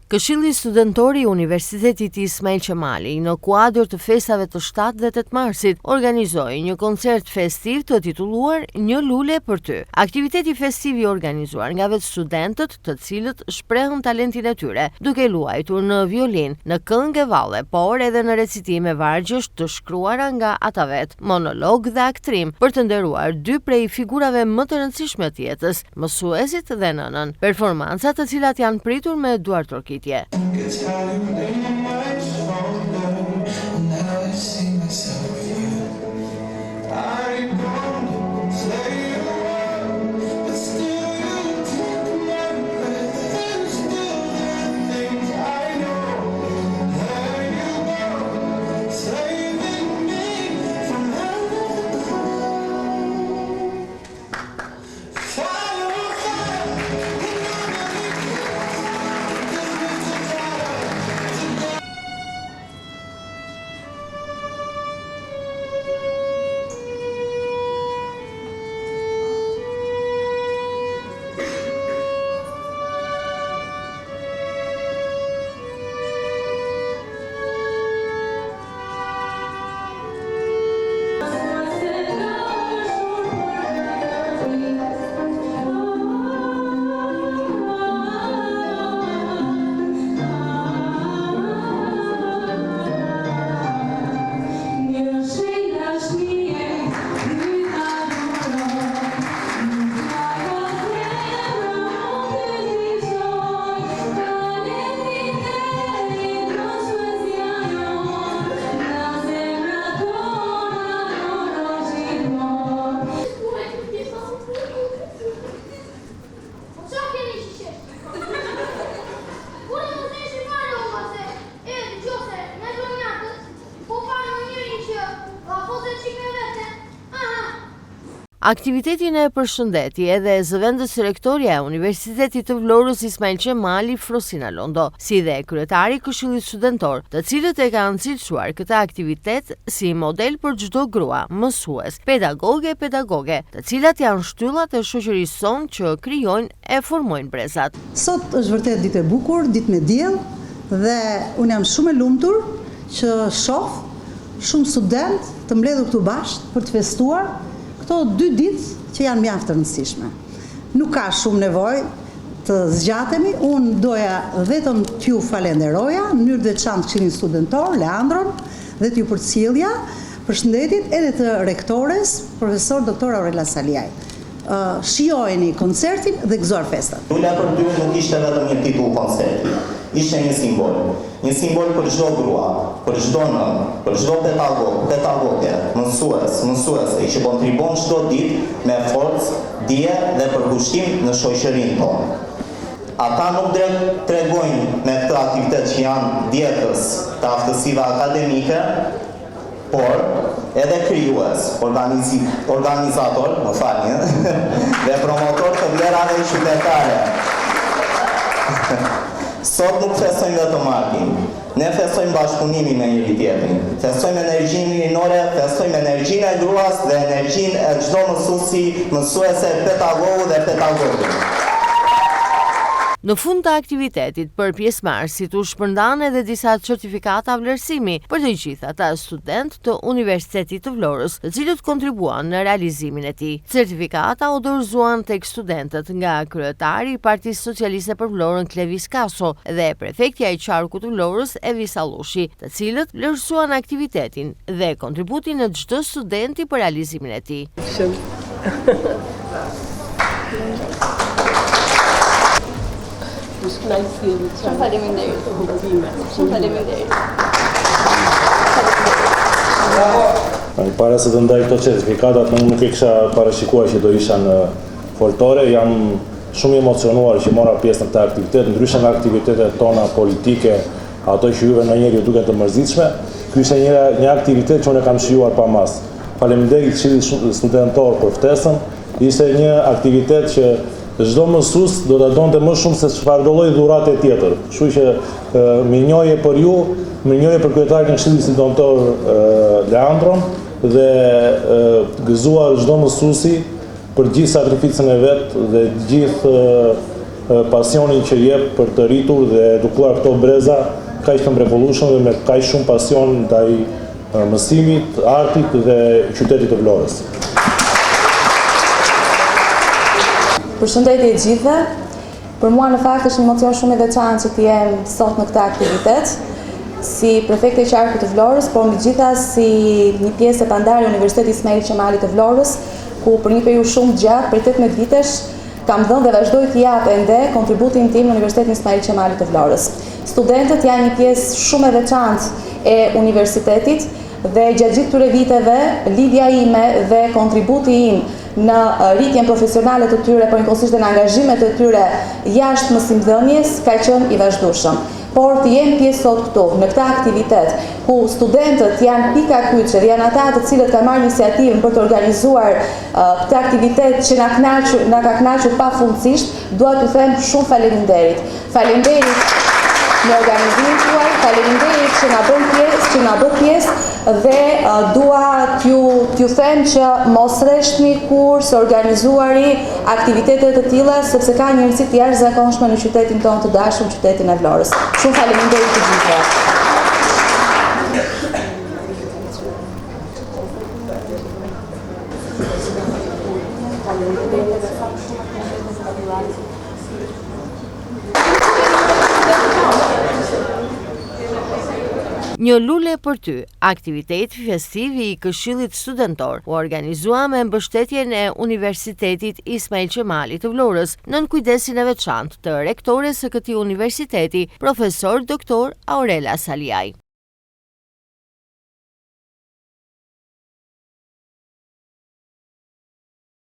Këshilli Studentor i Universitetit Ismail Qemali, në kuadër të festave të 7 dhe 8 marsit, organizoi një koncert festiv të titulluar Një lule për ty. Aktiviteti festiv i organizuar nga vetë studentët, të cilët shprehën talentin e tyre, duke luajtur në violinë, në këngë e valle, por edhe në recitime vargjesh të shkruara nga ata vetë, monolog dhe aktrim, për të nderuar dy prej figurave më të rëndësishme të jetës, mësuesit dhe nënën. Performanca të cilat janë pritur me duartrokitje. Aktivitetin e përshëndeti edhe zëvendës rektorja e Universitetit të Vlorës Ismail Qemali Frosina Londo, si dhe kryetari i Këshillit Studentor, të cilët e kanë cilësuar këtë aktivitet si model për çdo grua, mësues, pedagoge e pedagoge, të cilat janë shtyllat e shoqërisë sonë që krijojnë e formojnë brezat. Sot është vërtet ditë e bukur, ditë me diell dhe unë jam shumë e lumtur që shoh shumë studentë të mbledhur këtu bashkë për të festuar këto dy ditë që janë mjaft të rëndësishme. Nuk ka shumë nevojë të zgjatemi, unë doja vetëm t'ju falenderoja, në mënyrë të veçantë Këshillin Studentor, Leandron, dhe t'ju përcillja përshëndetjet edhe të rektores, profesor doktor Aurela Saliaj. Shijojeni koncertin dhe gëzuar festat. Lulja për ty nuk ishte vetëm një titull koncerti. Ishte një simbol. Një simbol për çdo grua, për çdo nënë, për çdo pedagog, pedagoge, mësues, mësuese që kontribuon çdo ditë me forcë, dije dhe përkushtim në shoqërinë tonë. Ata nuk tregojnë me këtë aktivitet që janë djegës të aftësive akademike, por edhe krijues, organizator, më falni, dhe promotor të vlerave qytetare. Sot nuk festojmë vetëm artin, ne festojmë bashkëpunimin me njëri-tjetrin, festojmë energjinë rinore, festojmë energjinë e gruas dhe energjinë e çdo mësuesi, mësuese, pedagogu dhe pedagoge. Në fund të aktivitetit, për pjesëmarrësit u shpërndanë edhe disa certifikata vlerësimi për të gjithë ata studentë të Universitetit të Vlorës, të cilët kontribuan në realizimin e tij. Certifikata u dorëzuan tek studentët nga kryetari i Partisë Socialiste për Vlorën Klevis Kaso dhe prefektja e qarkut të Vlorës Evis Allushi, të cilët vlerësuan aktivitetin dhe kontributin e çdo studenti për realizimin e tij. Shumë faleminderit. Shumë faleminderit. Para se të ndaj këto certifikatat, unë nuk e kisha parashikuar që do isha në foltore, jam shumë i emocionuar që mora pjesë në këtë aktivitet, ndryshe nga aktivitetet tona politike, ato që juve ndonjëherë ju duken të mërzitshme, ky ishte një, një aktivitet që unë e kam shijuar pa masë. Faleminderit Këshillit Studentor për ftesën, ishte një aktivitet që çdo mësues do ta donte më shumë se çfarëdo lloj dhurate tjetër. Kështu që mirënjohje për ju, mirënjohje për kryetarin e Këshillit Studentor Leandron dhe gëzuar çdo mësuesi për gjithë sakrificën e vet dhe gjithë. pasionin që jep për të rritur dhe edukuar këto breza kaq të mrekullueshëm dhe me kaq shumë pasion ndaj mësimit, artit dhe qytetit të Vlorës. Përshëndetje të gjithëve. Për mua në fakt është një emocion shumë i veçantë që të jem sot në këtë aktivitet si prefekte e qarkut të Vlorës, por mbi të gjitha si një pjesë e pandarë e Universitetit Ismail Qemali të Vlorës, ku për një periudhë shumë të gjatë, prej 18 vitesh, kam dhënë dhe vazhdoj të jap ende kontributin tim në Universitetin Ismail Qemali të Vlorës. Studentët janë një pjesë shumë e veçantë e universitetit dhe gjatë gjithë këtyre viteve lidhja ime dhe kontributi im në rritjen profesionale të tyre, por njëkohësisht dhe në angazhimet e tyre jashtë mësimdhënies ka qenë i vazhdueshëm. Por të jem pjesë sot këtu, në këtë aktivitet, ku studentët janë pika kyçe dhe janë ata të cilët kanë marrë iniciativën për të organizuar këtë aktivitet që na kënaqur, na ka kënaqur pafundësisht, dua t'ju them shumë faleminderit. Faleminderit në organizimin tuaj, faleminderit që na bën pjesë, që na bët pjesë dhe dua t'ju t'ju them që mos reshtni kurrë së organizuari aktivitete të tilla sepse ka një rëndësi të jashtëzakonshme në qytetin tonë të dashur, qytetin e Vlorës. Shumë faleminderit të gjithëve. Një lule për ty, aktivitet festiv i Këshillit Studentor, u organizua me mbështetjen e Universitetit Ismail Qemali të Vlorës, nën kujdesin e veçantë të rektores së këtij universiteti, profesor doktor Aurela Saliaj.